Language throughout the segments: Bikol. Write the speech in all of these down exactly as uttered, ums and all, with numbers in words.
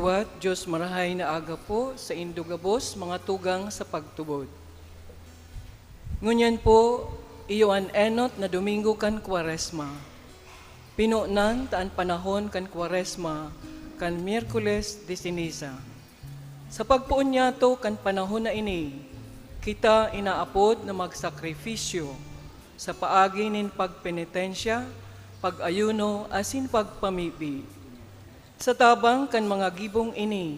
Liwat, Diyos marahay na aga po sa indo gabos, mga tugang sa pagtubod. Ngunyan po, iyo an enot na Domingo kan Kwaresma. Pinonan ta an panahon kan Kwaresma kan Miyerkules de Ceniza. Sa pagpoon niyato kan panahon na ini, kita inaapod na magsakripisyo sa paagi nin pagpenitensya, pag-ayuno, asin pagpamibi. Sa tabang kan mga gibong ini,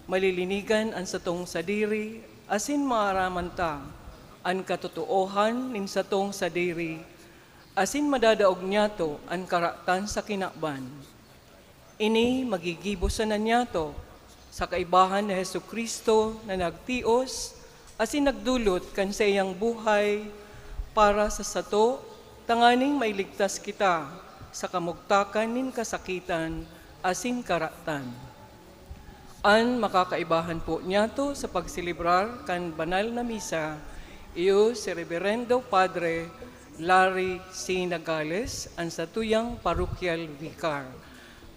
malilinigan an satong sadiri asin maaraman ta an katotoohan nin satong sadiri, asin madadaog niyato an karatan sa kinaban. Ini magigibo sana niyato sa kaibahan ni Jesu-Cristo na nagtios asin nagdolot kan saiyang buhay para sa sato, tanganing mailigtas kita sa kamugtakan nin kasakitan asin karatan. An makakaibahan po niyato sa pagselebrar kan banal na misa, iyo si Reberendo Padre Larry C. Nagales, an satuyang parokyal vicar.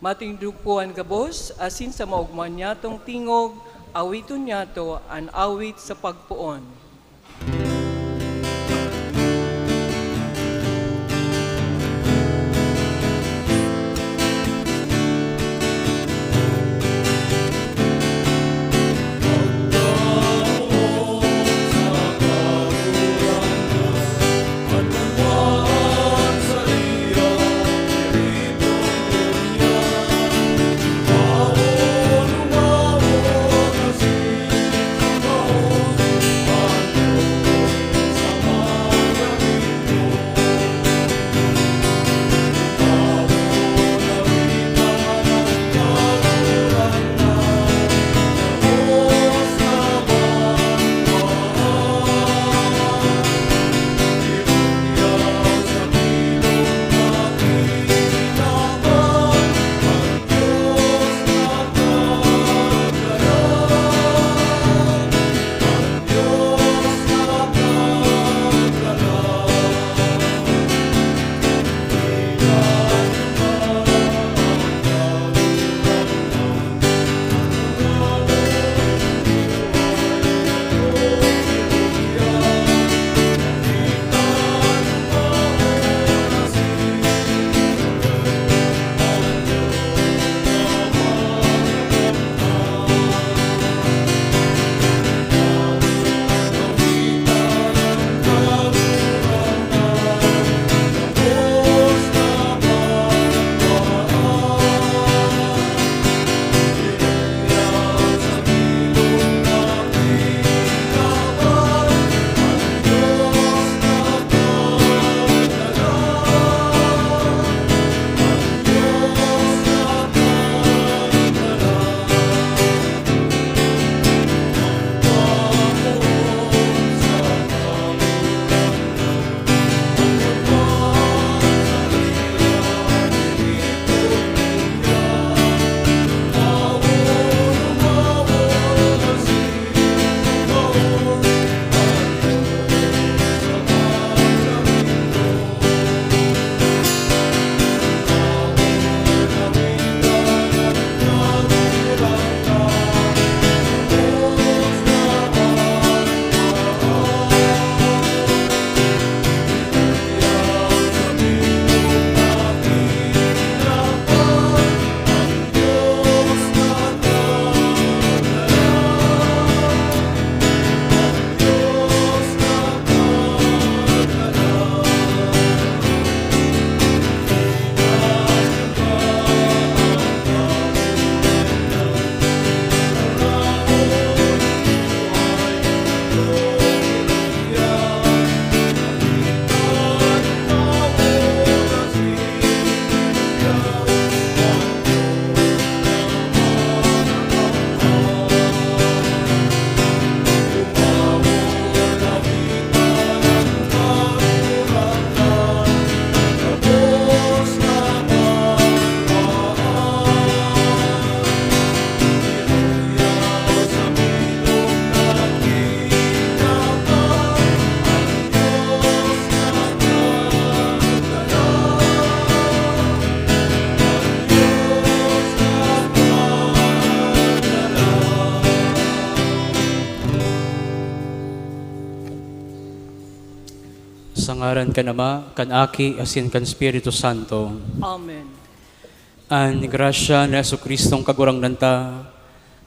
Matindog po an gabos, asin sa maogma niyatong tingog, awiton niyato an awit sa pagpoon. Sa ngaran kan Ama, kan Aki, asin kan Espiritu Santo. Amen. An grasya ni Jesu-Cristong Kagurangnan ta,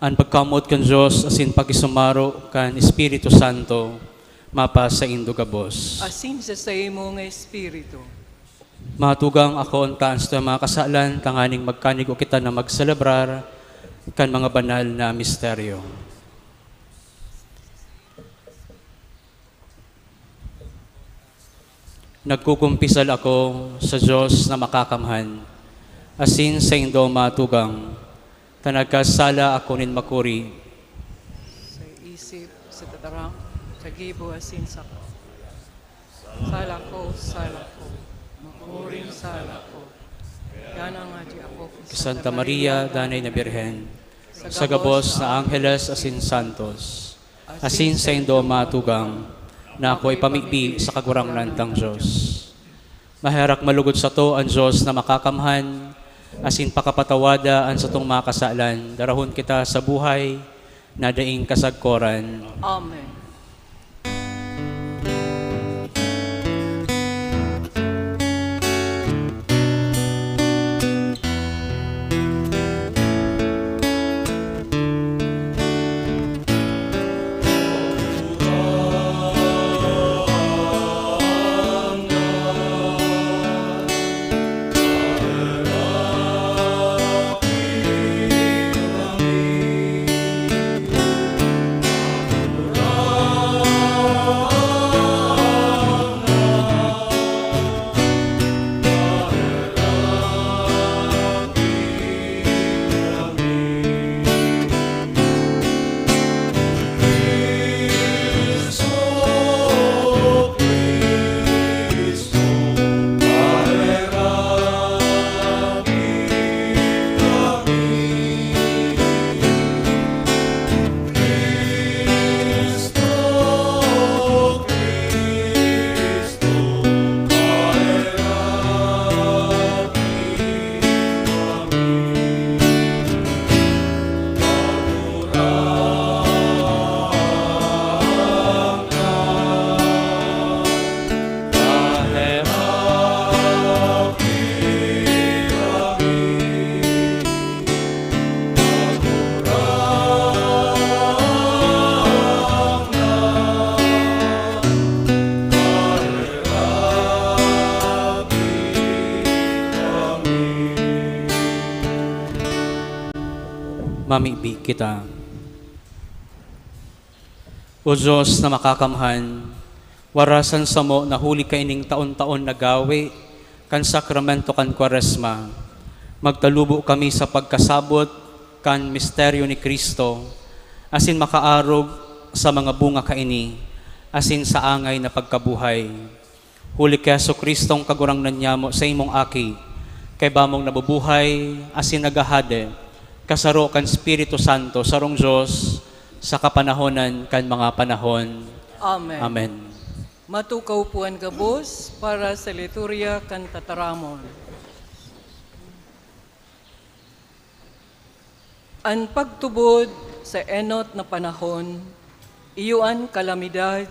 an pagkamoot kan Dios, asin pakisumaro kan Espiritu Santo, mapasaindo gabos. Asin sa saimo nga espiritu. Matugang ako unta an satuyang mga kasalan, tanganing magkanigo kita na magselebrar kan mga banal na misteryo. Nagkukumpisal ako sa Dios na Makakamhan, asin saindo matugang, ta nagkasala ako nin makuri. Sa isip, sa tataram, sa gibo, asin sa sala ko, sala ko, makuring sala ko. Kaya na nga di ako Santa Maria, Danay na Birhen, sa gabos na angheles asin santos, asin saindo matugang, na ako ipamibi sa Kagurangnan tang Dios. Maherak malugod sato an Dios na Makakamhan, asin pakapatawada an satong mga kasalan, darahon kita sa buhay na daing kasagkoran. Amen. Mamibi kita. O Dios na Makakamhan, warasan samo na huli kaining taon-taon na gawe kan sakramento kan Kwaresma, magtalubo kami sa pagkasabot kan misteryo ni Cristo, asin makaarog sa mga bunga kaini, asin sa angay na pagkabuhay. Huli ki Jesu-Cristong Kagurangnan nyamo, saimong Aki, kaiba mong nabubuhay asin naghahade, kasaro kan Espiritu Santo, sarong Dios, sa kapanahonan kan mga panahon. Amen. Amen. Matukaw po an gabos para sa liturya kan tataramon. An pagtubod sa enot na panahon, iyo an kalamidad,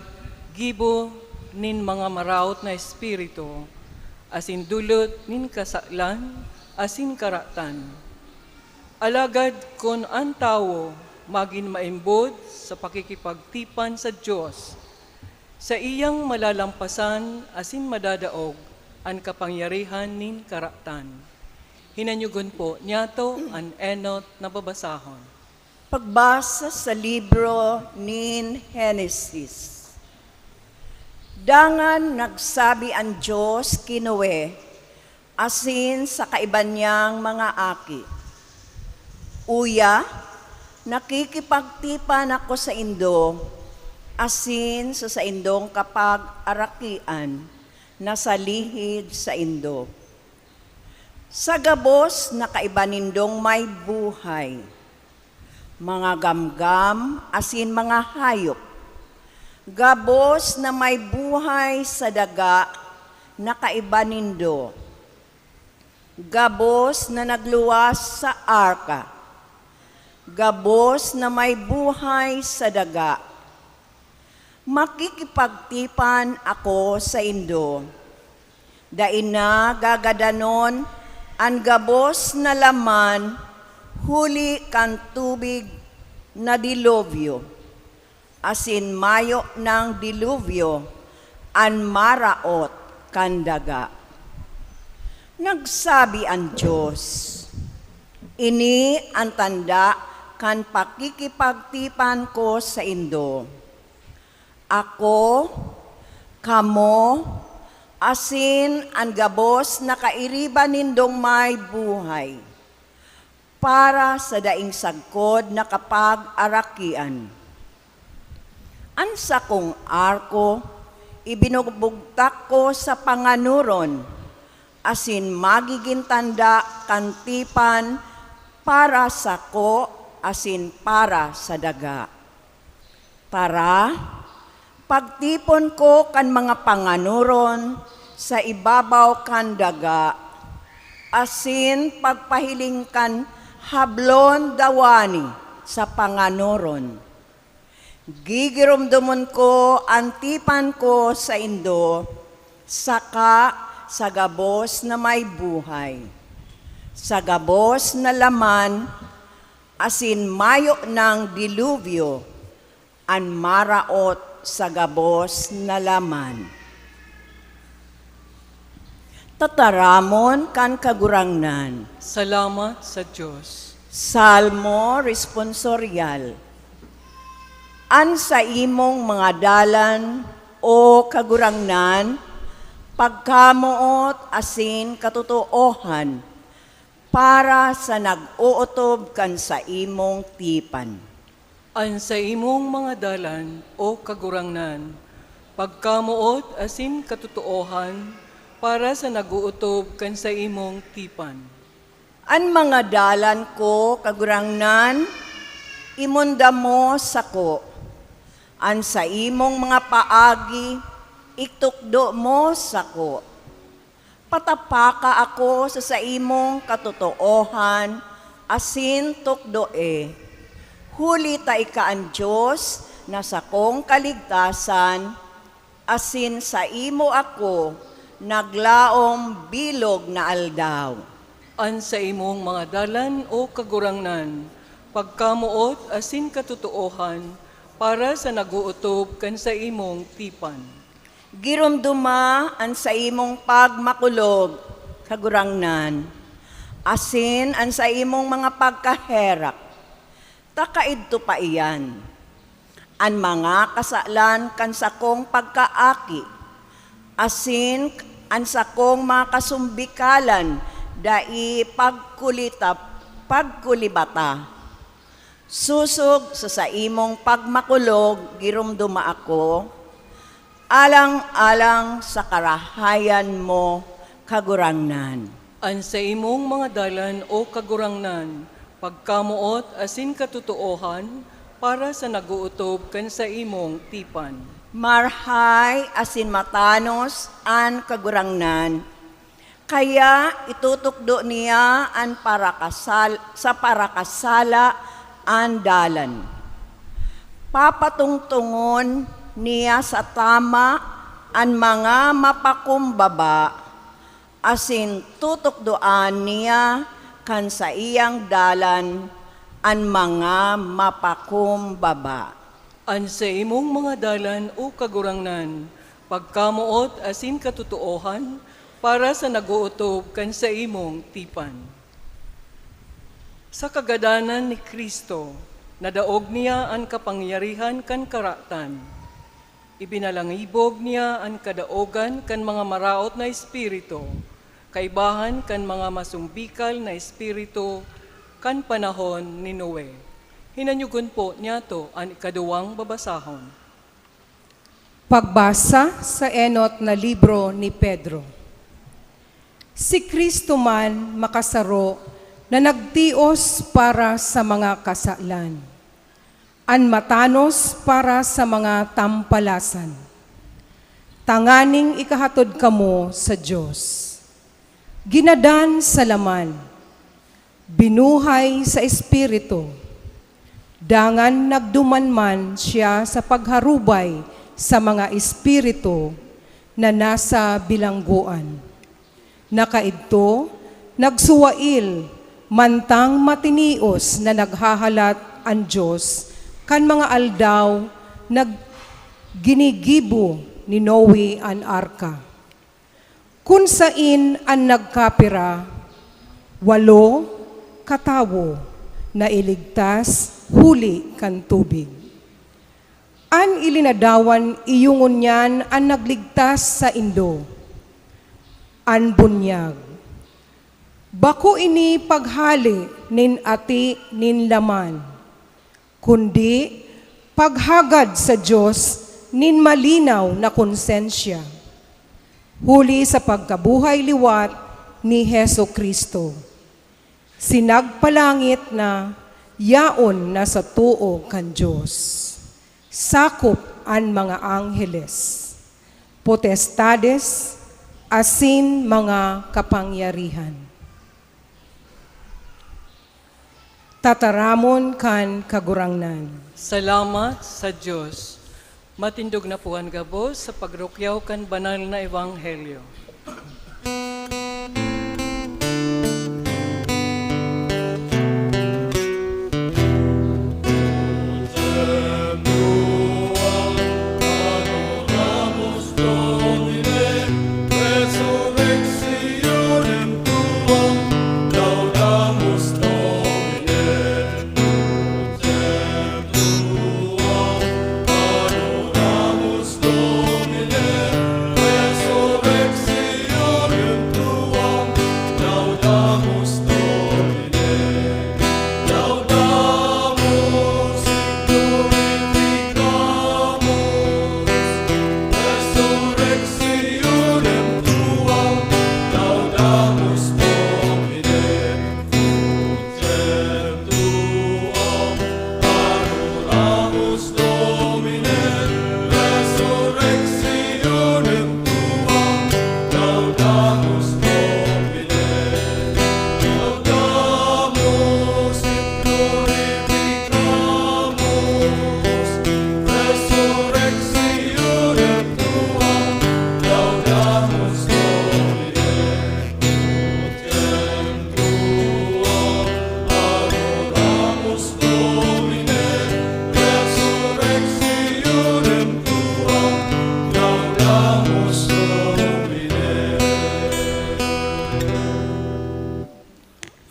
gibo nin mga maraot na espiritu, asin dulot nin kasalan asin karatan. Alagad kun an tawo magin maimbod sa pakikipagtipan sa Dios, saiyang malalampasan asin madadaog an kapangyarihan nin karatan. Hinanyogon po niyato an enot na babasahon. Pagbasa sa libro nin Henesis. Dangan nagsabi an Dios ki Noe asin sa kaiba niyang mga aki, "Uya, nakikipagtipan ako saindo asin sa saindong kapagarakian na sa lihid saindo. Sa gabos na kaiba nindong may buhay, mga gamgam asin mga hayop, gabos na may buhay sa daga na kaiba nindo, gabos na nagluwas sa arka, gabos na may buhay sa daga, Makikipagtipan ako saindo. Dai na gagadanon an gabos na laman huli kan tubig na dilubyo, asin mayo nang dilubyo an maraot kan daga. Nagsabi an Dios, "Ini an tanda kan pakikipagtipan ko saindo. Ako, kamo, asin an gabos na kairiba nindong may buhay, para sa daing sagkod na kapag-arakian. An sakong arko, ibinubugtak ko sa panganoron, asin magigin tanda kan tipan para sako asin para sa daga. Tara, pagtipon ko kan mga panganoron sa ibabaw kan daga, asin pagpahiling kan hablon dawani sa panganoron. Gigiromdomon ko an tipan ko saindo, saka sa gabos na may buhay, sa gabos na laman, asin mayo nang dilubyo an maraot sa gabos na laman." Tataramon kan Kagurangnan. Salamat sa Dios. Salmo Responsorial. An saimong mga dalan, O Kagurangnan, pagkamoot asin katotoohan, para sa nag-ootob kan saimong tipan. An saimong mga dalan, O Kagurangnan, pagkamoot asin katotoohan para sa nag-ootob kan saimong tipan. An mga dalan ko, Kagurangnan, imonda mo sako. An saimong mga paagi, itukdo mo sako. Patapaka ako sa saimong katotoohan asin tukdoe, huli ta ika an Dios na sakong kaligtasan, asin saimo ako naglaom bilog na aldaw. An saimong mga dalan, O Kagurangnan, pagkamoot asin katotoohan para sa nag-ootob kan saimong tipan. Giromdoma an saimong pagmakulog, Kagurangnan, asin an saimong mga pagkaherak, ta kaidto pa iyan. An mga kasalan kan sakong pagkaaki, asin an sakong mga kasumbikalan dai pagkulita, pagkulibata. Sosog sa saimong pagmakulog, giromdoma ako, alang-alang sa karahayan mo, Kagurangnan. An saimong mga dalan, O Kagurangnan, pagkamoot asin katotoohan para sa nag-ootob kan saimong tipan. Marhay asin matanos an Kagurangnan, kaya itutukdo niya an parakasal-, sa parakasala an dalan. Papatungtongon niya sa tama an mga mapakumbaba, asin tutukdoan niya kan saiyang dalan an mga mapakumbaba. An saimong mga dalan, O Kagurangnan, pagkamoot asin katotoohan para sa nag-ootob kan saimong tipan. Sa kagadanan ni Cristo, nadaog niya an kapangyarihan kan karatan. Ibinalangibog niya an kadaogan kan mga maraot na espiritu, kaibahan kan mga masumbikal na espiritu kan panahon ni Noe. Hinanyogon po niyato an ikaduwang babasahon. Pagbasa sa enot na libro ni Pedro. Si Cristo man makasaro na nagtios para sa mga kasalan, an matanos para sa mga tampalasan, tanganing ikahatod kamo sa Dios. Ginadan sa laman, binuhay sa espiritu, dangan nagduman man siya sa pagharubay sa mga espiritu na nasa bilanggoan. Na kaidto, nagsuwail mantang matinios na naghahalat an Dios kan mga aldaw na ginigibo ni Noe an arka. Kun saen an nagkapira, walo katawo na iligtas huli kan tubig. An ilinadawan iyo ngunyan an nagligtas saindo. An bunyag. Bako ini paghale nin ati nin laman, kundi paghagad sa Dios nin malinaw na konsensya, huli sa pagkabuhay liwat ni Jesu-Cristo. Sinagpalangit na yaon na sa too kan Dios. Sakop an mga angheles, potestades, asin mga kapangyarihan. Tataramon kan Kagurangnan. Salamat sa Dios. Matindog na puhan gabos sa pagrukyaw kan banal na ebanghelyo.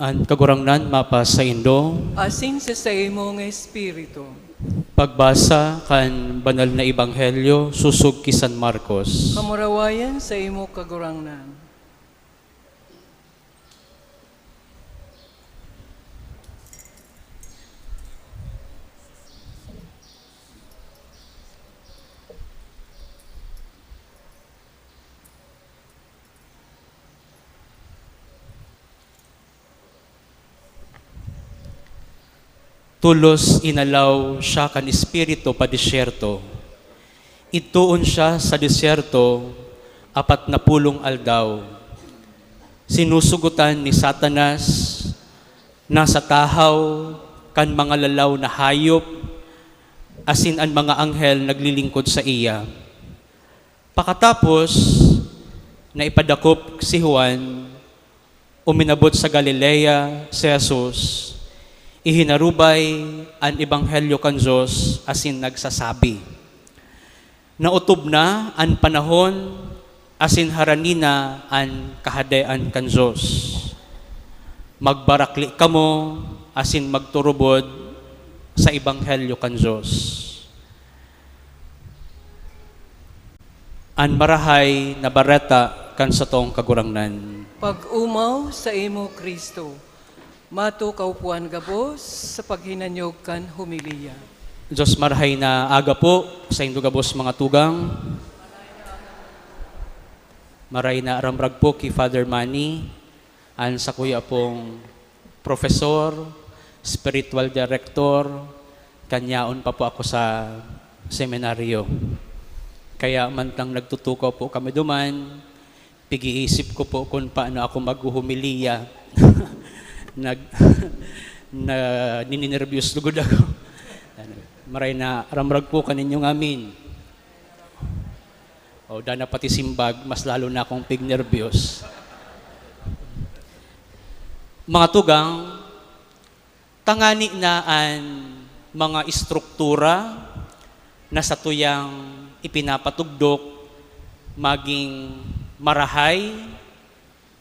An Kagurangnan mapasaindo. Asin sa saimong espiritu. Pagbasa kan Banal na Ebanghelyo sosog ki San Marcos. Kamurawayan sa imo, Kagurangnan. Tolos inalaw siya kan Espiritu pa disyerto. Idtoon siya sa disyerto apat na pulong aldaw. Sinusugotan ni Satanas, nasa tahaw kan mga lalaw na hayop, asin an mga anghel naglilingkod saiya. Pakatapos na ipadakop si Juan, uminabot sa Galilea si Jesus, ihinarubay an ebanghelyo kan Dios asin nagsasabi, "Naotob na an panahon asin harani na an Kahadean kan Dios. Magbarakle kamo asin magturubod sa ebanghelyo kan Dios." An Marahay na Bareta kan satong Kagurangnan. Pag-omaw saimo, Cristo. Mato kaupuan gabos sa paghinanyog kan homilya. Dios, marahay na aga po saindo gabos, mga tugang. Maray na ramrag po ki Father Manny, an sakuya pong profesor, spiritual director, kan yaon pa po ako sa seminaryo. Kaya mantang nagtutukaw po kami duman, pig-iisip ko po kun paano ako maghuhumiliya. Nag-, na, nininerbyos lugod ako. Maray na ramrag po kaninyo ngamin. O, dana pati simbag, mas lalo na akong pignerbyos. Mga tugang, tangani na an mga estruktura na satuyang ipinapatugdok maging marahay,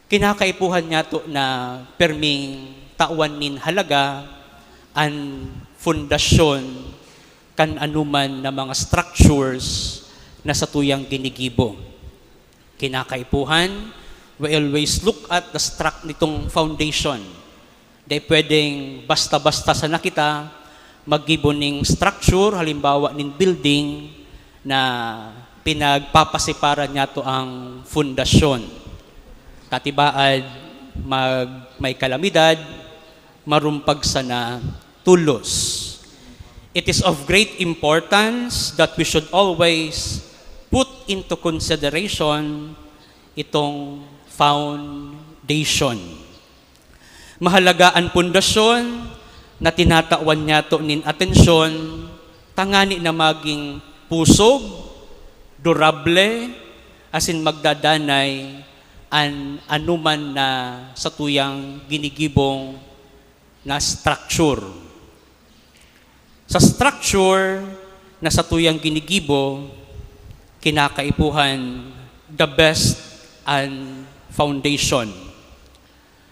kinakaipuhan niyato na perming tawan nin halaga an fundasyon kan anuman na mga structures na satuyang ginigibo. Kinakaipuhan, we always look at the struct nitong foundation. Di pwedeng basta-basta sana kita maggibo ning structure, halimbawa nin building, na pinagpapasiparan niyato ang fundasyon. Katibaad, mag, may kalamidad, marumpag sana tulos. It is of great importance that we should always put into consideration itong foundation. Mahalaga an pundasyon na tinatawan niyato nin atensyon, tangani na maging pusog, durable, asin magdadanay an anuman na satuyang ginigibong na structure. Sa structure na satuyang ginigibo, kinakaipuhan the best an foundation.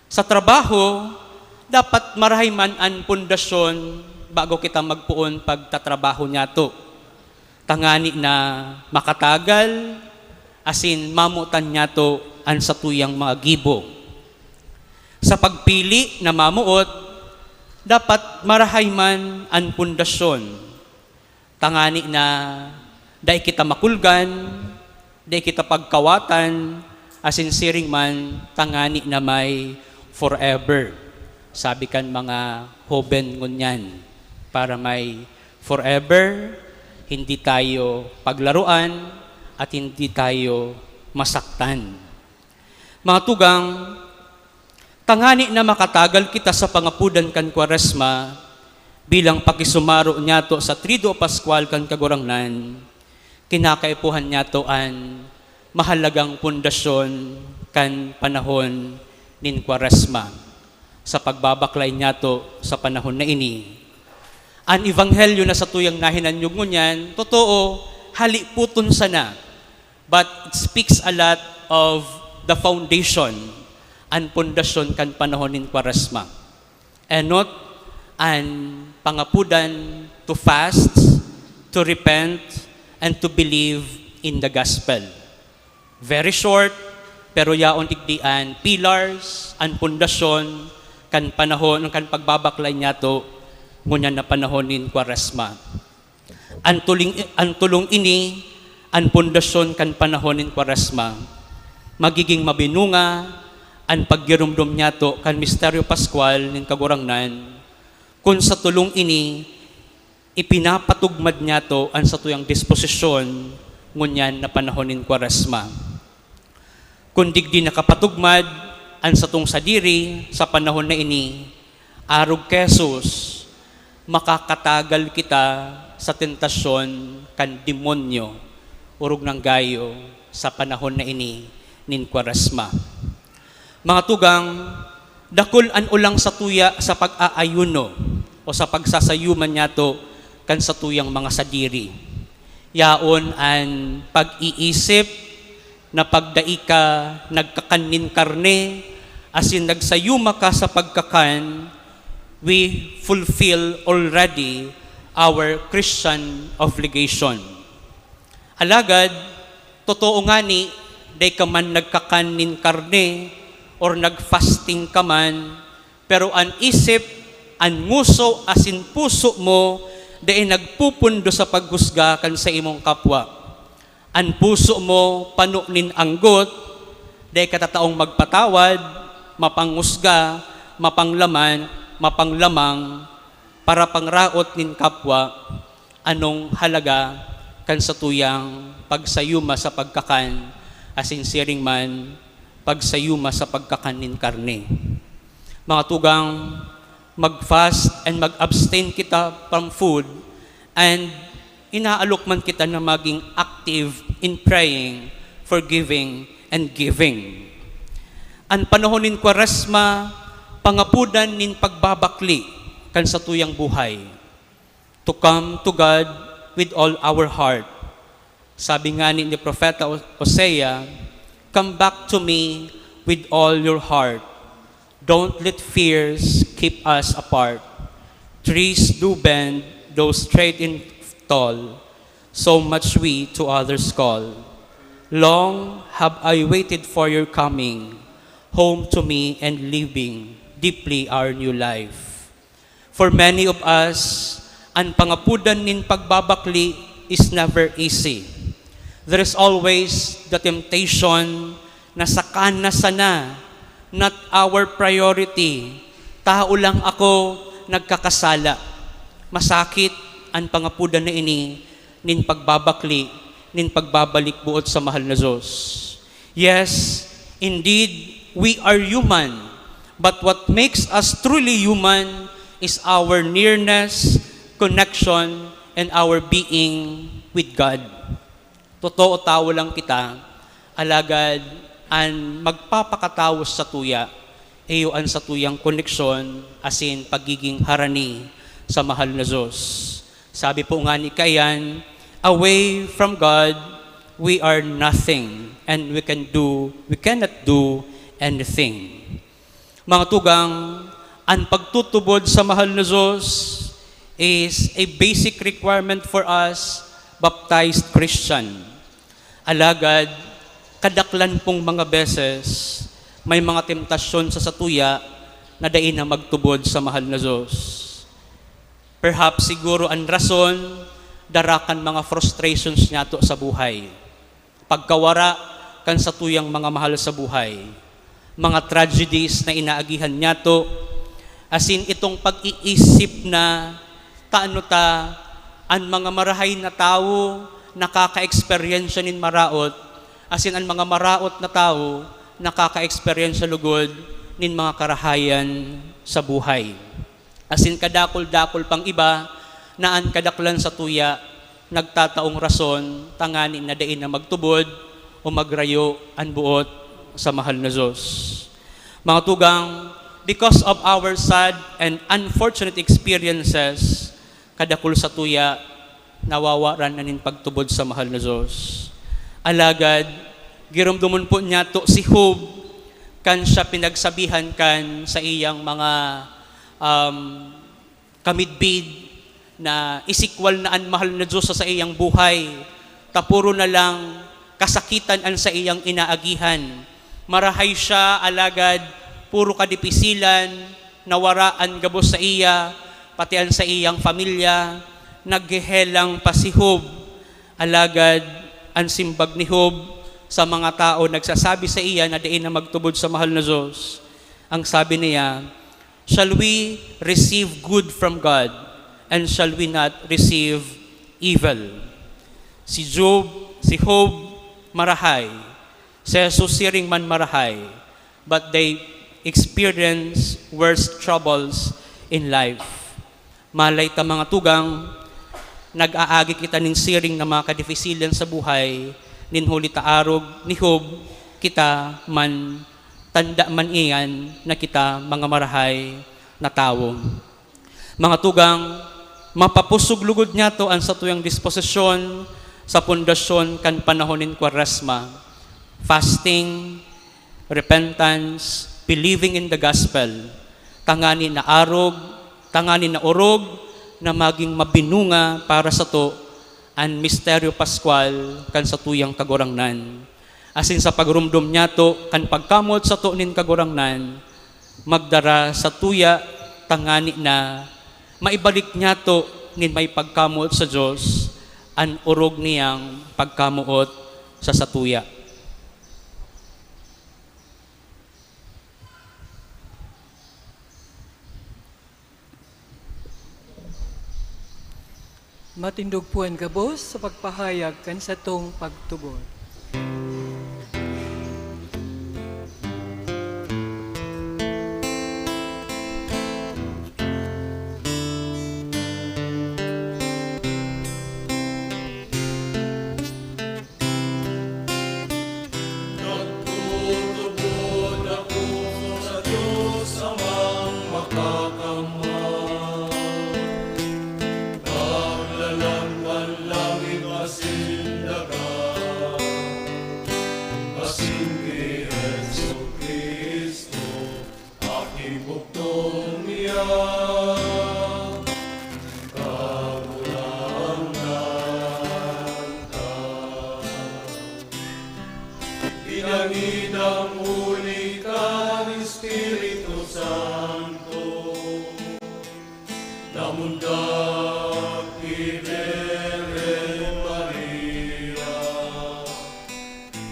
Sa trabaho, dapat marahay man an pundasyon bago kita magpoon pagtatrabaho niyato, tangani na makatagal asin mamotan niyato an satuyang mga gibo. Sa pagpili na mamoot, dapat marahay man an pundasyon, tangani na dai kita makulgan, dai kita pagkawatan, asin siring man, tangani na may forever. Sabi kan mga hoben ngunyan, para may forever, hindi tayo paglaruan at hindi tayo masaktan. Mga tugang, tangani na makatagal kita sa pangapudan kan Kwaresma bilang pakisumaro niyato sa Triduo Pascual kan Kagurangnan, kinakaipuhan niyato an mahalagang pundasyon kan panahon nin Kwaresma sa pagbabaklay niyato sa panahon na ini. An ebanghelyo na satuyang nahinanyog ngunyan, totoo, haliputon sana, but it speaks a lot of the foundation, an pundasyon kan panahon nin Kwaresma. Enot an pangapudan to fast, to repent, and to believe in the gospel. Very short, pero yaon digdi an pillars, an pundasyon kan panahon, kan pagbabaklay niyato ngunyan na panahon nin Kwaresma. An tuling, an tulong ini, an pundasyon kan panahon nin Kwaresma, magiging mabinunga an paggiromdom niyato kan misteryo paskwal nin Kagurangnan, kun sa tulong ini, ipinapatugmad niyato an satuyang disposisyon ngunyan na panahon nin Kwaresma. Kun digdi nakapatugmad an satong sadiri sa panahon na ini, arog ki Jesus, makakatagal kita sa tentasyon kan demonyo, orog nang gayo sa panahon na ini nin Kwaresma. Mga tugang, dakul an olang satuya sa pag-aayuno o sa pagsasayuman niyato kan satuyang mga sadiri. Yaon an pag-iisip na pag dai ka nagkakan nin karne asin nagsayuma ka sa pagkakan, we fulfill already our Christian obligation. Alagad, totoo ngani, dai ka man nagkakan nin karne or nag-fasting ka man, pero an isip, an ngoso asin puso mo dai nagpupundo sa paghusga kan saimong kapwa. An puso mo pano nin anggot, dai ka tataong magpatawad, mapanghusga, mapanglaman, mapanglamang, parapangraot nin kapwa, anong halaga kan satuyang pagsayuma sa pagkakan, asin siring man, pagsayuma sa pagkakan nin karne. Mga tugang, mag-fast and mag-abstain kita from food, and Inaalok man kita na maging active in praying, forgiving, and giving. An panahon nin Kwaresma, pangapodan nin pagbabakli kan satuyang buhay. To come to God with all our heart. Sabi ngani ni Propeta O-, Hosea, "Come back to me with all your heart. Don't let fears keep us apart. Trees do bend, though straight and tall, so much we to others call. Long have I waited for your coming, home to me and living deeply our new life." For many of us, an pangapodan nin pagbabakli is never easy. There is always the temptation na saka na sana, not our priority. Tao lang ako nagkakasala. Masakit an pangapodan na ini nin pagbabakli, nin pagbabalik buot sa mahal na Diyos. Yes, indeed, we are human, but what makes us truly human is our nearness, connection, and our being with God. Totoo, tawo lang kita, alagad an magpapakatawo sa tuya, iyo an satuyang koneksyon asin pagiging harani sa mahal na Diyos. Sabi po nga ni Kayan, "Away from God, we are nothing, and we can do, we cannot do anything." Mga tugang, an pagtutubod sa mahal na Diyos is a basic requirement for us baptized Christian. Alagad, kadaklan pong mga beses, may mga temptasyon sa satuya na dai na magtubod sa mahal na Diyos. Perhaps siguro an rason, dara kan mga frustrations niyato sa buhay. Pagkawara kan satuyang mga mahal sa buhay. Mga tragedies na inaagihan niyato, asin itong pag-iisip na, "Tano ta, an mga marahay na tawo nakaka-eksperyensya nin maraot, asin an mga maraot na tawo nakaka-eksperyensya lugod nin mga karahayan sa buhay." Asin kadakul-dakul pang iba na an kadaklan sa tuya nagtataong rason tangani na dai na magtubod o magrayo an buot sa mahal na Diyos. Mga tugang, because of our sad and unfortunate experiences, kadakul sa tuya nawawaran na nin pagtubod sa mahal na Diyos. Alagad, giromdomon po niyato si Job kan siya pinagsabihan kan sa iyang mga, um, kamidbid na isikwal na an mahal na Diyos sa saiyang buhay, ta puro na lang kasakitan an saiyang inaagihan. Marahay siya, alagad puro kadipisilan, nawara an gabos saiya, pati an saiyang pamilya, naghehelang pa si Job. Alagad an simbag ni Job sa mga tao nagsasabi saiya na dai na magtubod sa mahal na Diyos, ang sabi niya, "Shall we receive good from God, and shall we not receive evil?" Si Job, si Job, marahay. Si Jesus siring man marahay, but they experience worse troubles in life. Malay ta, mga tugang, nag-aagi kita nin siring na mga kadifisilan sa buhay, nin huli ta arog ni Job, kita man, tanda man iyan na kita mga marahay na tawo. Mga tugang, mapapusog lugod niyato an satuyang disposisyon sa pundasyon kan panahon nin Kwaresma, fasting, repentance, believing in the gospel, tangani na arog, tangani na orog na maging mabinunga para sato an misteryo paskwal kan satuyang Kagurangnan. Asin sa pagromdom niyato kan pagkamoot sato nin Kagurangnan, magdara sa tuya tangani na maibalik niyato nin may pagkamoot sa Dios an orog niyang pagkamoot sa satuya. Matindog po an gabos sa pagpahayag kan satong pagtubod. Idang huli kan Espiritu Santo, namundag ki Birhen Maria,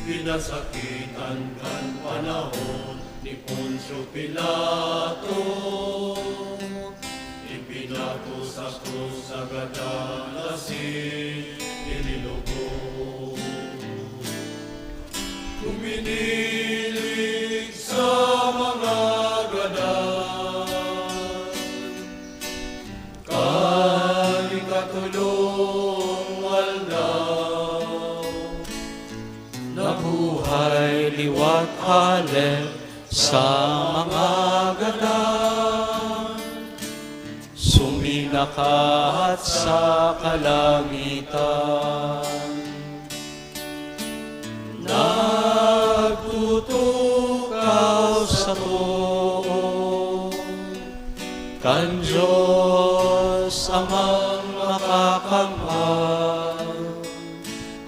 pinasakitan kan panahon ni Poncio Pilato, ipinatos sa krus sa gadan asin inilubog. Huminilig sa mga gadan, kan ikatolong aldaw, nabuhay liwat hale sa mga gadan, suminakat sa kalangitan. Nagtutukaw sa too kan Dios Amang Makakamhan.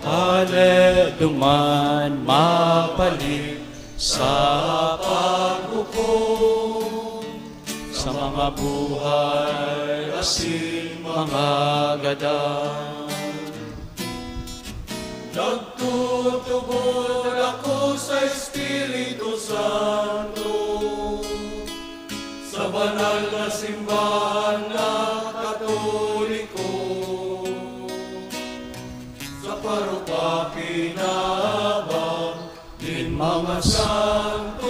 Hale duman mabalik sa paghukom sa mga buhay asin mga gadan. Nagtutubod ako sa Espiritu Santo, sa banal na simbahan na Katoliko, sa parupaki na abang nin mga santos,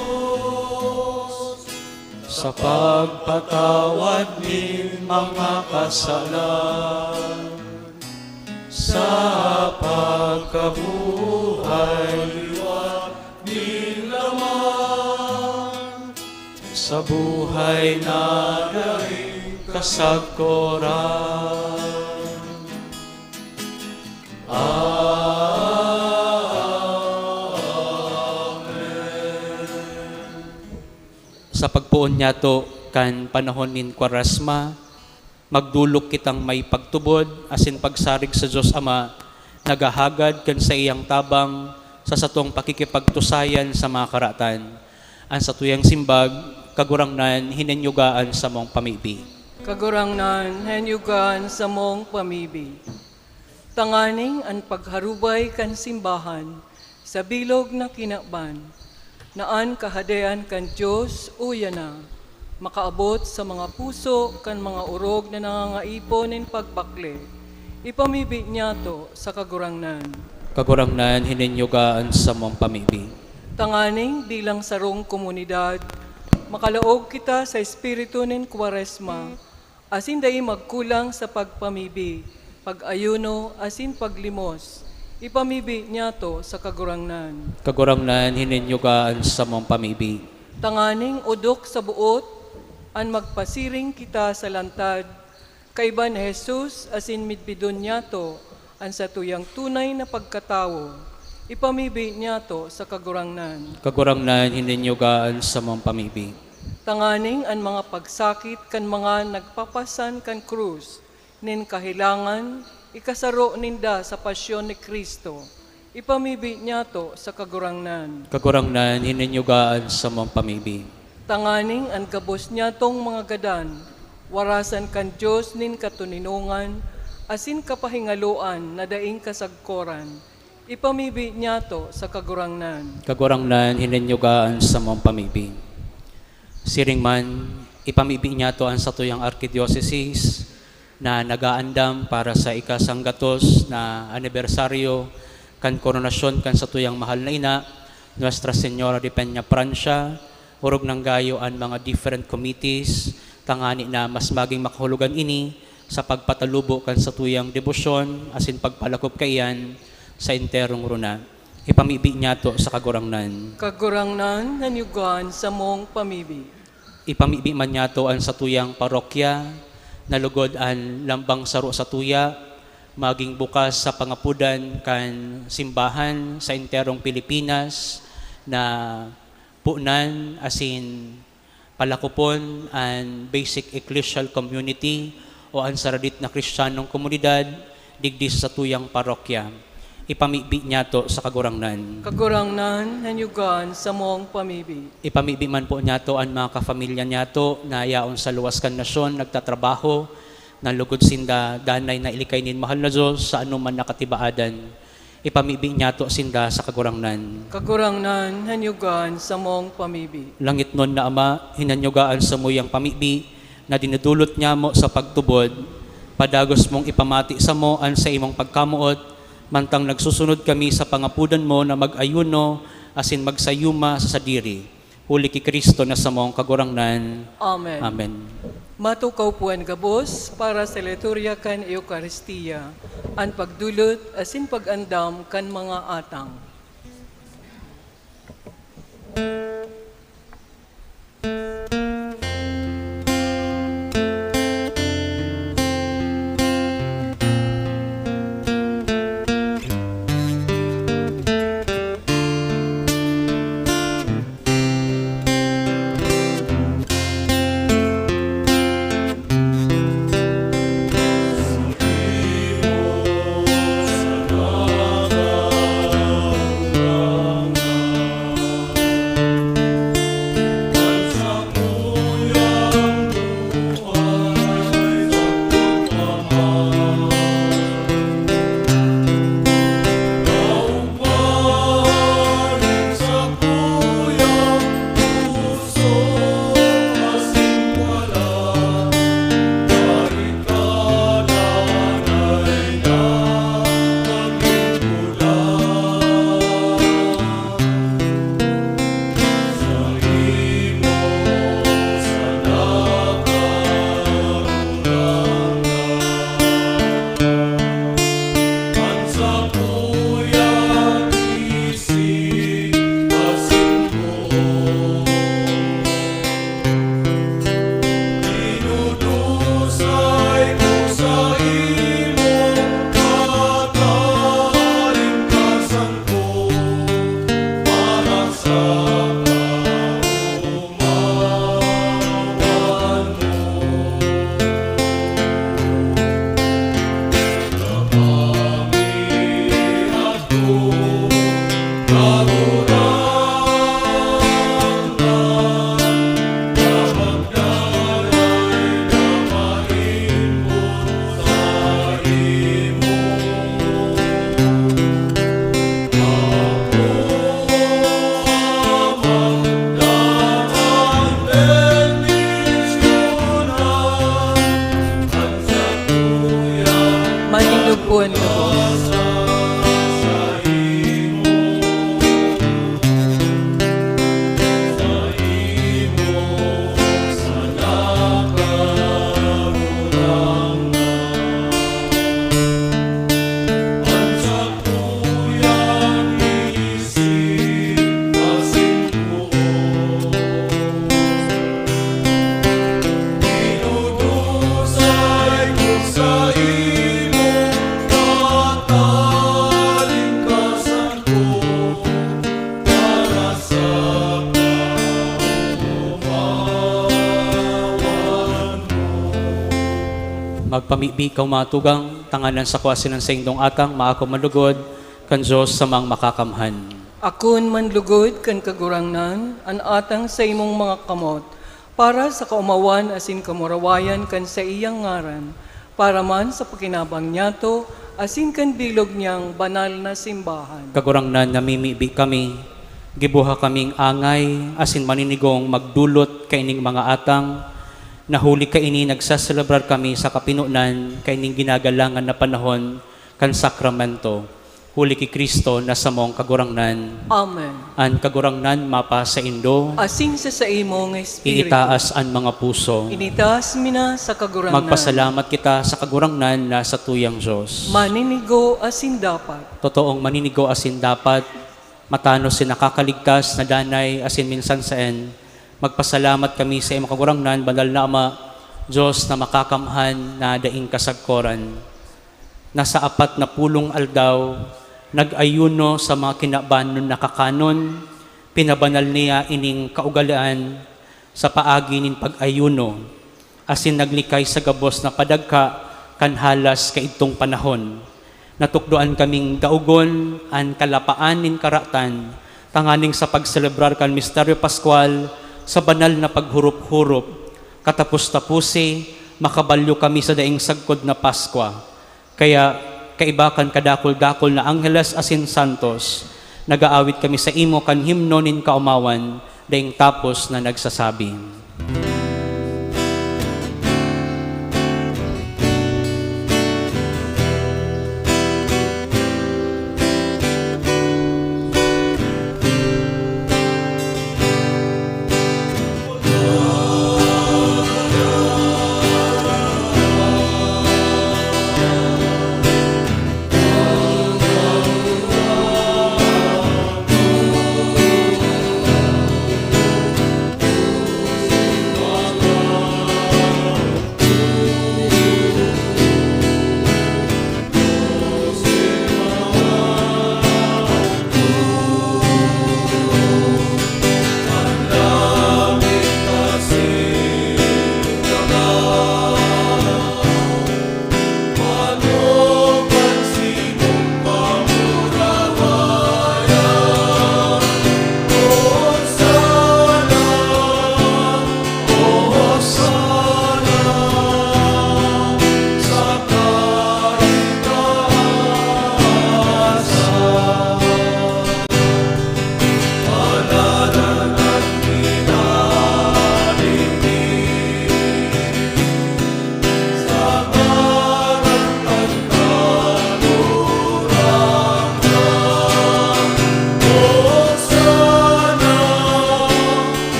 sa pagpatawad nin mga kasalan, sa pagkabuhay liwat nin laman, sa buhay na daing kasagkoran. Amen. Sa pagpoon niyato kan panahon nin Kwaresma, magdolok kitang may pagtubod asin pagsarig sa Dios Ama, naghahagad kan saiyang tabang sa satong pakikipagtusayan sa mga karatan. An satuyang simbag, Kagurangnan, hininyoga an samong pamibi. Kagurangnan, hininyoga an samong pamibi. Tanganing an pagharubay kan simbahan sa bilog na kinaban, na an Kahadean kan Dios uya na makaabot sa mga puso kan mga orog na nangangaipon nin pagbakle, ipamibi niyato sa Kagurangnan. Kagurangnan, hininyoga an samong pamibi. Tanganing bilang sarong komunidad, makalaog kita sa espiritu nin Kwaresma, asin dai magkulang sa pagpamibi, pag-ayuno, asin paglimos. Ipamibi niyato sa Kagurangnan. Kagurangnan, hininyoga an samong pamibi. Tanganing odok sa boot an magpasiring kita sa lantad, kaiba ni Jesus asin midbidon niyato an satuyang tunay na pagkatawo. Ipamibi niyato sa Kagurangnan. Kagurangnan, hininyoga an samong pamibi. Tanganing an mga pagsakit kan mga nagpapasan kan krus nin kahelangan ikasaro ninda sa pasyon ni Cristo, ipamibi niyato sa Kagurangnan. Kagurangnan, hininyoga an samong pamibi. Tanganing an gabos niyatong mga gadan, warasan kan Dios nin katoninongan asin kapahingaloan na daing kasagkoran, ipamibi niyato sa Kagurangnan. Kagurangnan, hininyoga an samong pamibi. Siring man, ipamibi niyato an satuyang arkidiosesis na nag-aandam para sa ikasanggatos na anibersaryo kan koronasyon kan satuyang mahal na ina, Nuestra Señora de Peñafrancia, orog nang gayo an mga different committees, tangani na mas maging makahulugan ini sa pagpatalubo kan satuyang debosyon asin pagpalakop kaiyan sa enterong rona. Ipamibi niyato sa Kagurangnan. Kagurangnan, hininyoga an samong pamibi. Ipamibi man niyato an satuyang parokya, na lugod an lambang saro satuya, magin bukas sa pangapodan kan simbahan sa enterong Pilipinas, na punan asin palakopon an basic ecclesial community o an saradit na Kristiyanong komunidad digdi sa satuyang parokya. Ipamibi niyato sa Kagurangnan. Kagurangnan, hanyugan samong pamibi. Ipamibi man po niyato an mga kafamilya niyato na yaon sa luwas kan nasyon, nagtatrabaho, na lugod sinda danay na ilikay nin mahal na Dios sa anoman na katibaadan. Ipamibi niyato sinda sa Kagurangnan. Kagurangnan, hanyugan samong pamibi. Langitnon na Ama, hinanyugaan samo yang pamibi na dinudulot nyamo sa pagtubod. Padagos mong ipamati samo an saimong pagkamoot, mantang nagsusunod kami sa pangapodan mo na mag-ayuno asin magsayuma sa sadiri, huli ki Cristo na samong Kagurangnan. Amen. Amen. Matukaw po an gabos para sa liturya kan Eukaristia, an pagdulot asin pag-andam kan mga atang. Manindog po an gabos. Magpamibi kaw, mga tugang, tanganing an sako asin an saindong atang maako manlugod kan Dios samang makakamhan. Akoon manlugod kan Kagurangnan an atang sa imong mga kamot, para sa kaomawan asin kamurawayan kan saiyang ngaran, para man sa pakinabang niyato asin kan bilog niyang banal na simbahan. Kagurangnan, namimibi kami, giboha kaming angay asin maninigong magdolot kaining mga atang, na huli kaini nagseselebrar kami sa kapinonan kaining ginagalangan na panahon kan sakramento. Huli ki Cristo na samong Kagurangnan. Amen. An Kagurangnan mapasaindo. Asin sa saimong espiritu. Iitaas an mga puso. Initaas mi na sa Kagurangnan. Magpasalamat kita sa Kagurangnan na satuyang Dios. Maninigo asin dapat. Totoong maninigo asin dapat, matanos asin nakakaligtas na danay asin minsan saen, magpasalamat kami sa imo Kagurangnan, Banal na Ama, Dios na makakamhan na daing kasagkoran. Na sa apat na pulong aldaw, nag-ayuno sa mga kinabanon na kakanon, pinabanal niya ining kaugalean sa paagi nin pag-ayuno, asin naglikay sa gabos na padagka kan halas kaidtong panahon. Natukdoan kaming daogon an kalapaan nin karatan, tanganing sa pagselebrar kan Misteryo Paskwal sa banal na paghurup-hurup. Katapos-taposi, makabalyo kami sa daing sagkod na Paskwa. Kaya, kaiba kan kadakul-dakul na angheles asin santos, nag-aawit kami sa imo kan himno nin kaomawan, daing tapos na nagsasabi.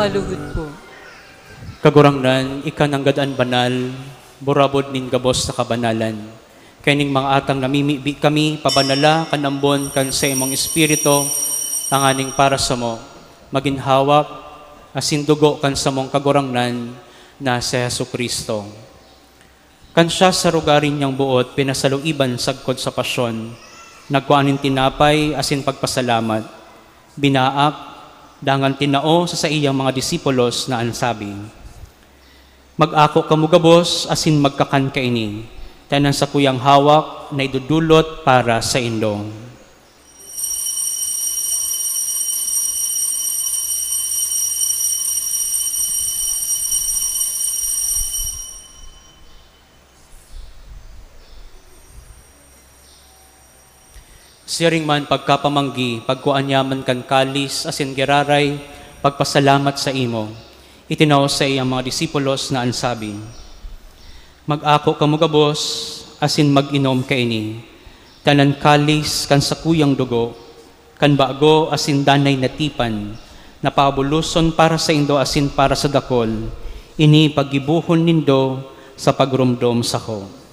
Maluhod po. Kagurangnan, ika nanggad an banal, burabod nin gabos na kabanalan. Kaining mga atang namimibi kami, pabanala kan ambon kan saimong Espiritu, tanganing para samo, magin hawak asin dugo kan samong Kagurangnan na si Jesu-Cristo. Kan siya sa rugari niyang boot pinasaluiban sagkod sa pasyon, nagkua nin tinapay asin pagpasalamat, binaak, dangan tinao sa saiyang mga disipulos na an sabi, "Mag-ako kamo gabos asin magkakan kaini, ta an sakuyang hawak na idodolot para saindo." Siring man pagkapamanggi, pagkua niya man kan kalis asin giraray, pagpasalamat saimo, itinao sa iyang mga disipulos na an sabi, "Mag-ako kamo gabos asin mag-inom kaini, ta an kalis kan sakuyang dugo, kan bago asin danay na tipan, na pabuloson para saindo asin para sa dakul, ini paggibohon nindo sa pagromdom sako."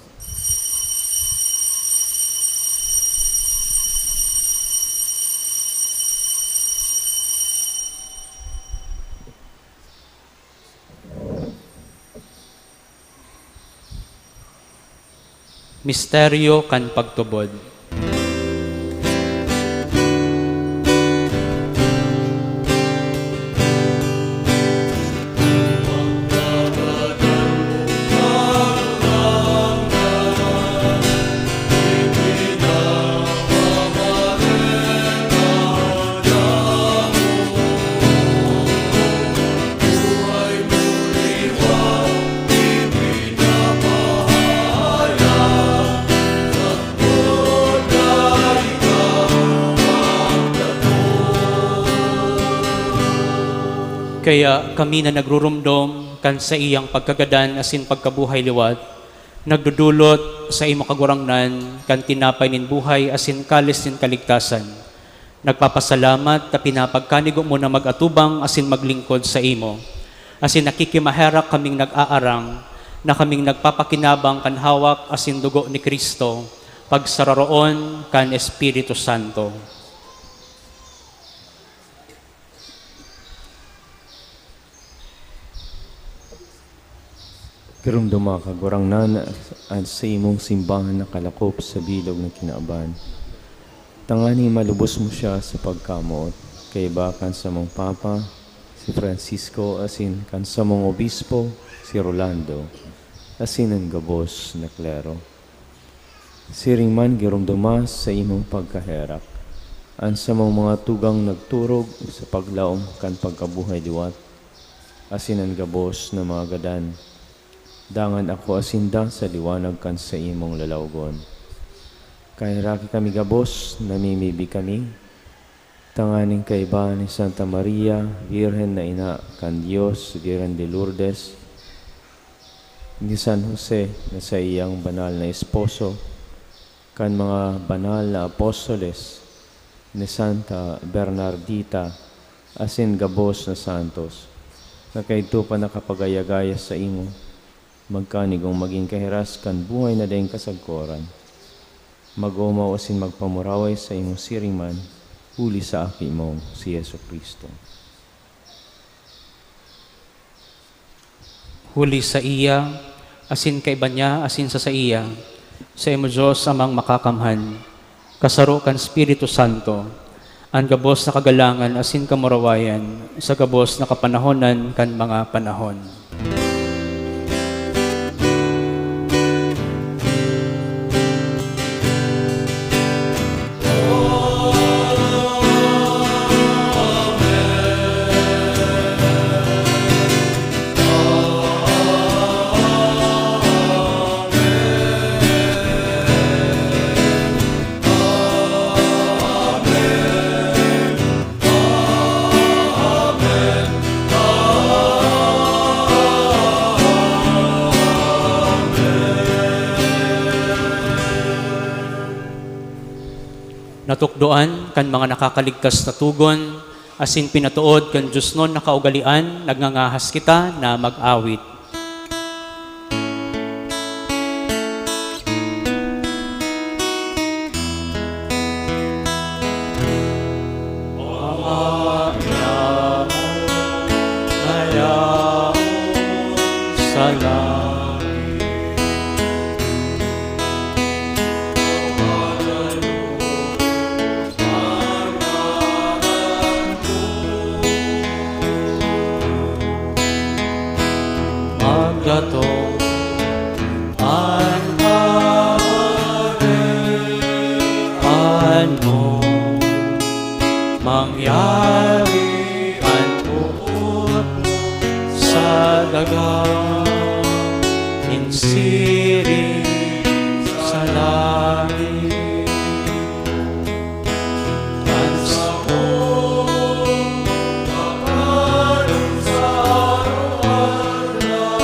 Misteryo kan pagtubod. Kaya kami na nagruromdom kan saiyang pagkagadan asin pagkabuhay liwat, nagdodolot sa imo, Kagurangnan, kan tinapay nin buhay asin kalis nin kaligtasan. Nagpapasalamat ta pinapagkanigo mo na mag-atubang asin maglingkod saimo. Asin nakikimaherak kaming nag-aarang na kaming nagpapakinabang kan hawak asin dugo ni Cristo, pagsararoon kan Espiritu Santo. Giromdoma, Kagurangnan, an saimong simbahan nakalakop sa bilog na kinaban. tanganing malubos mo siya sa pagkamoot, kaiba kan samong Papa, si Francisco, asin kan samong Obispo, si Rolando, asin an gabos na klero. Siring man giromdoma sa imong pagkaherak an samong mga tugang nagturog sa paglaom kan pagkabuhay liwat, asin an gabos na mga gadan. Dangan akoa sinda sa liwanag kan saimong lalawgon. Kaheraki kami gabos, namimibi kami, tanganing kaiba ni Santa Maria, Birhen na Ina kan Dios, Birhen de Lourdes, ni San Jose na saiyang banal na esposo, kan mga banal na apostoles, ni Santa Bernardita, asin gabos na santos, na kaidto pa nakapagaya-gaya saimo, magkanigong magin kahiras kan buhay na daing kasagkoran. Mag-omaw asin magpamuraway saimong siring man, huli sa Aki mo, si Jesu-Cristo. Huli saiya, asin kaiba niya, asin sa saiya, saimo, Dios Amang Makakamhan, kasaro kan Espiritu Santo, an gabos na kagalangan asin kamurawayan sa gabos na kapanahonan kan mga panahon. Natukdoan kan mga nakakaligtas na togon, asin pinatood kan diosnon na kaugalean, nagngangahas kita na mag-awit. Ama niamo na yaon sa langit, magdatong an kaharian mo, mangyari an boot mo sa daga, nin siring sa langit. An samong kakanon sa araw-araw,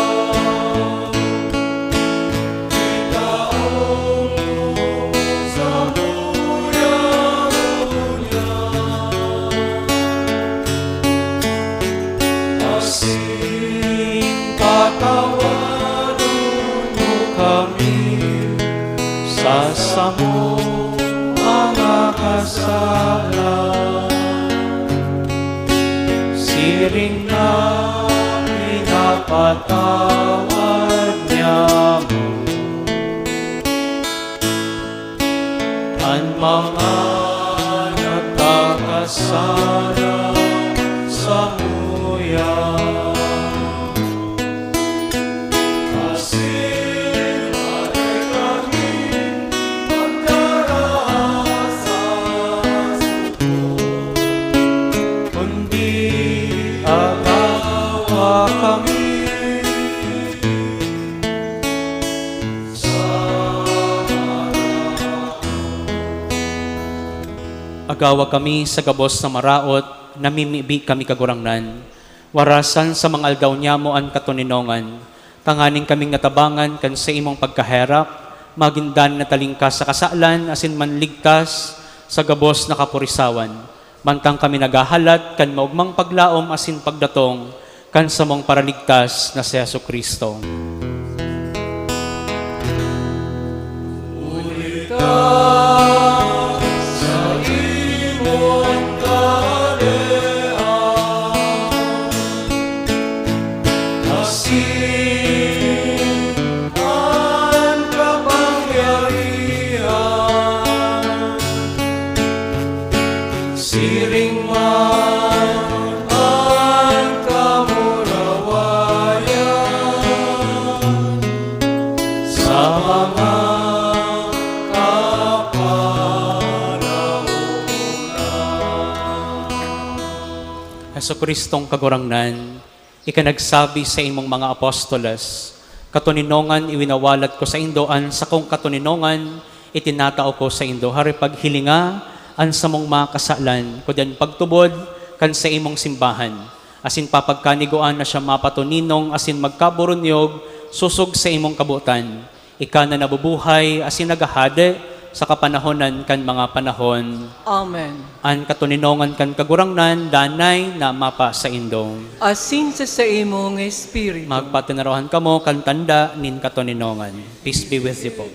itao mo samuya ngunyan. Asin patawadon mo kami sa samong mga kasala, siring na pinapatawad niamo an mga nagkakasala samuya. Asin dai kami pagdaraha sa suko, kundi agawa kami sa maraot. Agawa kami sa gabos na maraot, namimibi kami, Kagurangnan. Warasan sa mga aldaw niamo an katoninongan, tanganing kaming natabangan kan saimong pagkaherak, magin danay na talingkas sa kasalan asin manligtas sa gabos na kapurisawan, mantang kami naghahalat kan maogmang paglaom asin pagdatong kan samong Paraligtas na si Jesu-Cristo. Huli ta saimo an kaharian, asin an kapangyarihan, Siring man an kamurawayan sa mga kapanahonan. Jesu-Cristong Kagurangnan, ika nagsabi sa imong mga apostoles, "Katoninongan iwinawalat ko saindo, an sakong katoninongan itinatao ko saindo." Hari, paghilinga an samong mga kasalan, kudian pagtubod kan sa imong simbahan, asin papagkanigua na siya mapatoninong asin magkaburunyog sosog sa imong kabotan. Ika na nabubuhay asin naghahade sa kapanahonan kan mga panahon. Amen. An katoninongan kan Kagurangnan danay na mapasaindo. Asin sa saimong espiritu. Magpatinarohan kamo kan tanda nin katoninongan. Peace be with you po.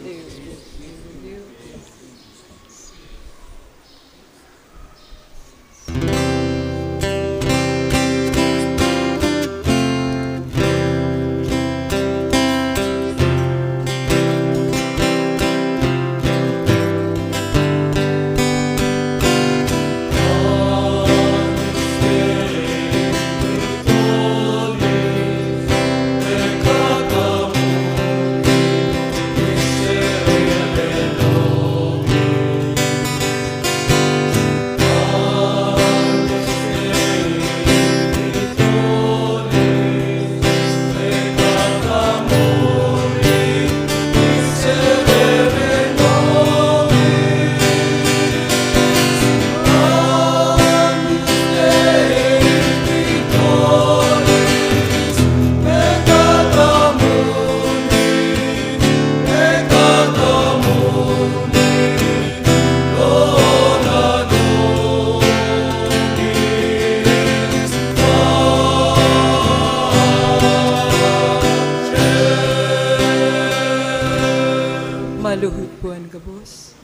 Maluhod po an gabos.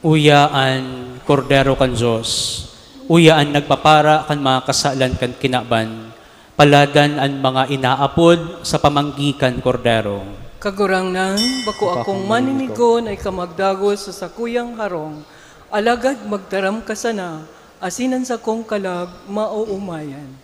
Uya an Kordero kan Dios. Uya an nagpapara kan mga kasalan kan kinaban. Paladan an mga inaapod sa pamanggi kan Kordero. Kagurangnan, bako akong maninigo na ika magdagos sa sakuyang harong, alagad magtaram ka sana, asin an sakong kalag maoomayan.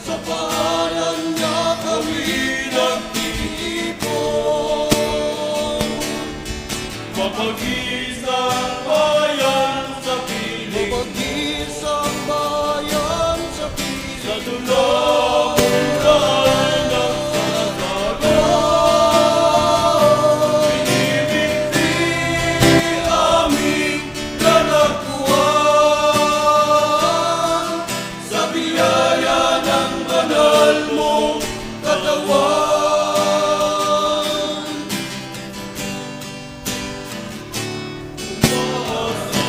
Sa pangalan niya kami nagtitipon. Mapag-isang bayan sa piling. Mapag-isang bayan sa piling. Sa dulo, buhay ng pagkakaroon. Binibigti aming kalagwan. Sa biyaya ng banal mong katawan. Umaasa,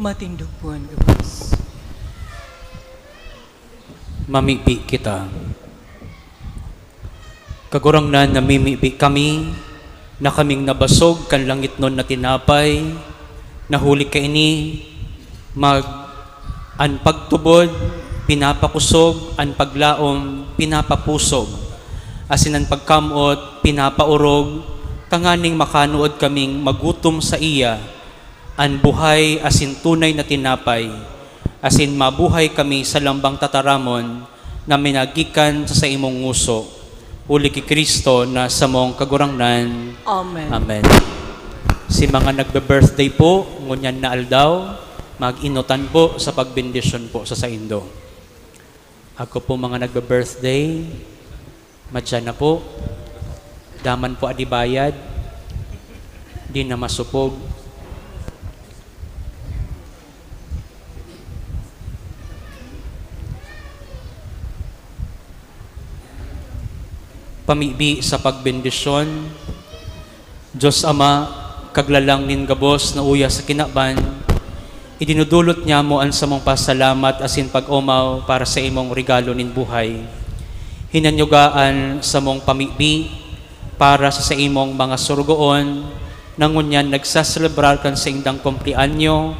Matindog po an gabos. Mamibi kita. Kagurangnan, namimibi kami na kaming nabasog kan langitnon na tinapay, na huli kaini, mag-, an pagtubod pinapakosog, an paglaom pinapapusog, asin an pagkam-ot pinapaorog, tanganing makanuod kaming magutom saiya, an buhay asin tunay na tinapay, asin mabuhay kami sa lambang tataramon na minagikan sa saimong ngoso, huli ki Cristo na samong Kagurangnan. Amen. Amen. Si mga nagbe-birthday po, ngunyan na aldaw, mag-inutan po sa pagbendisyon po sa saindo. Ako po, mga nagbe-birthday, madya na po. Daman po adibayad. Di na masupog. Pamibi sa pagbendisyon. Dios Ama, Kaglalang nin gabos na uya sa kinaban, idinudulot niamo an samong pasalamat asin pag-omaw para sa imong regalo nin buhay. Hinanyuga an samong pamibi para sa saimong mga sorogoon na ngunyan nagsaselebrar kan saindang kumpleanyo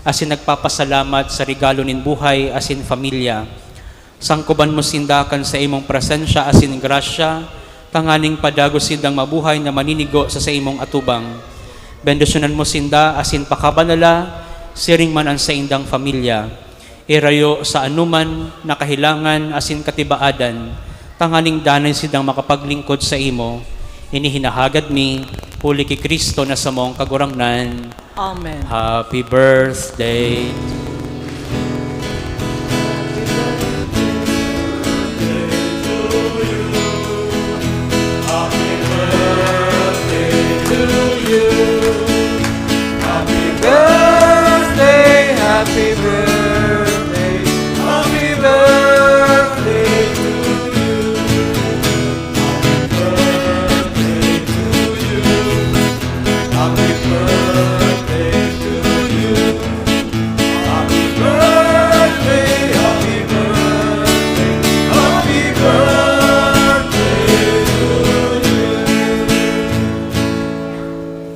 asin nagpapasalamat sa regalo nin buhay asin pamilya. Sangkoban mo sinda kan saimong presensya asin grasya, tanganing padagos sindang mabuhay na maninigo sa saimong atubang. Bendisyonan mo sinda asin pakabanala, siring man an saindang pamilya. Irayo sa anoman na kahelangan asin katibaadan, tanganing danay sindang makapaglingkod saimo. Ini hinahagad mi, huli ki Cristo na samong Kagurangnan. Amen. Happy birthday.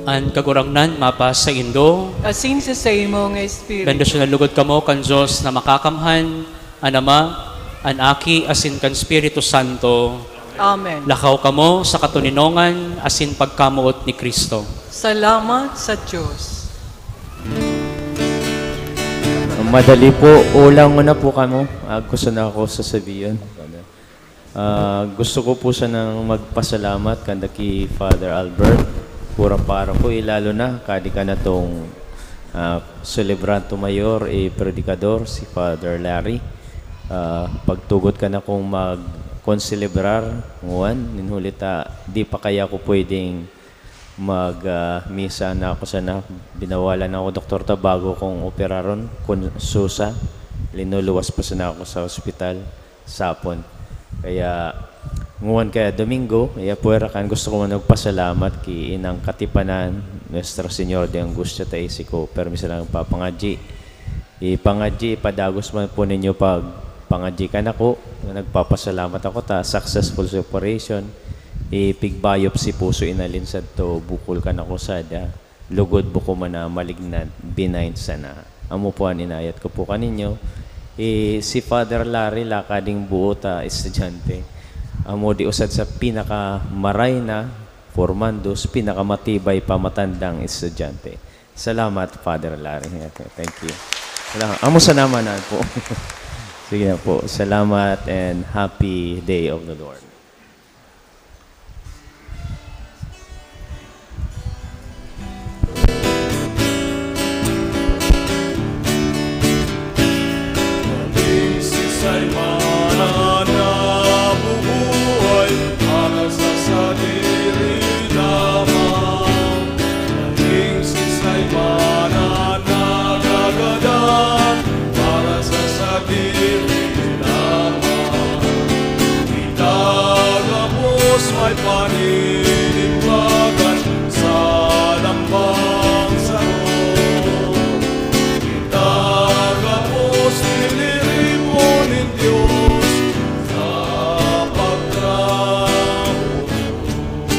An Kagurangnan mapasaindo. Asin sa saimong espiritu. Bendisyonan lugod kamo kan Dios na Makakamhan, an Ama, an Aki, asin kan Espiritu Santo. Amen. Lakaw kamo sa katoninongan asin pagkamoot ni Cristo. Salamat sa Dios. Madali po, ulang mo na po kamo. Ah, gusto na ako sasabihin. Ah, gusto ko po sanang magpasalamat kanda ki Father Albert, kurang paroko, eh, lalo na kadi ka na tong, ah, Celebrante Mayor, eh, Predikador, si Father Larry. Ah, pagtugot ka na kung mag-konselebrar, nguan, nin huli ta, di pa kaya ako pwedeng mag, ah, misa na ako sana. Binawalan ako, doktor, ta bago kong operaron, kun susa, linuluwas pa sana ako sa ospital. Sapon. Kaya, nguan kaya Domingo, iya puwera kan gusto ko man magpasalamat ki inang katipanan, Nuestra Señora de Angustia ta isi ko permi sana nagpapangadyi. Ipangadyi, ipadagos man po ninyo pag pangadyi kan ako, na nagpapasalamat ako ta successful sa operation. Ipig-biopsy puso inalin sadto bukol kan ako sada. Lugod buko man na malignant, benign sana. Amo po an inayat ko po kaninyo. Eh, si Father Larry, laka ding buo ta estudyante. Amo di usad sa pinakamaray na formandos, pinakamatibay pa matandang estudyante. Salamat, Father Larry. Okay, thank you. Salamat. Amo sana man na po. Sige na po. Salamat and happy day of the Lord. Naging siisay man na nabubuhay para sa sadiri lamang. Naging siisay man na nagagadan para sa sadiri lamang. Kita gabos may panin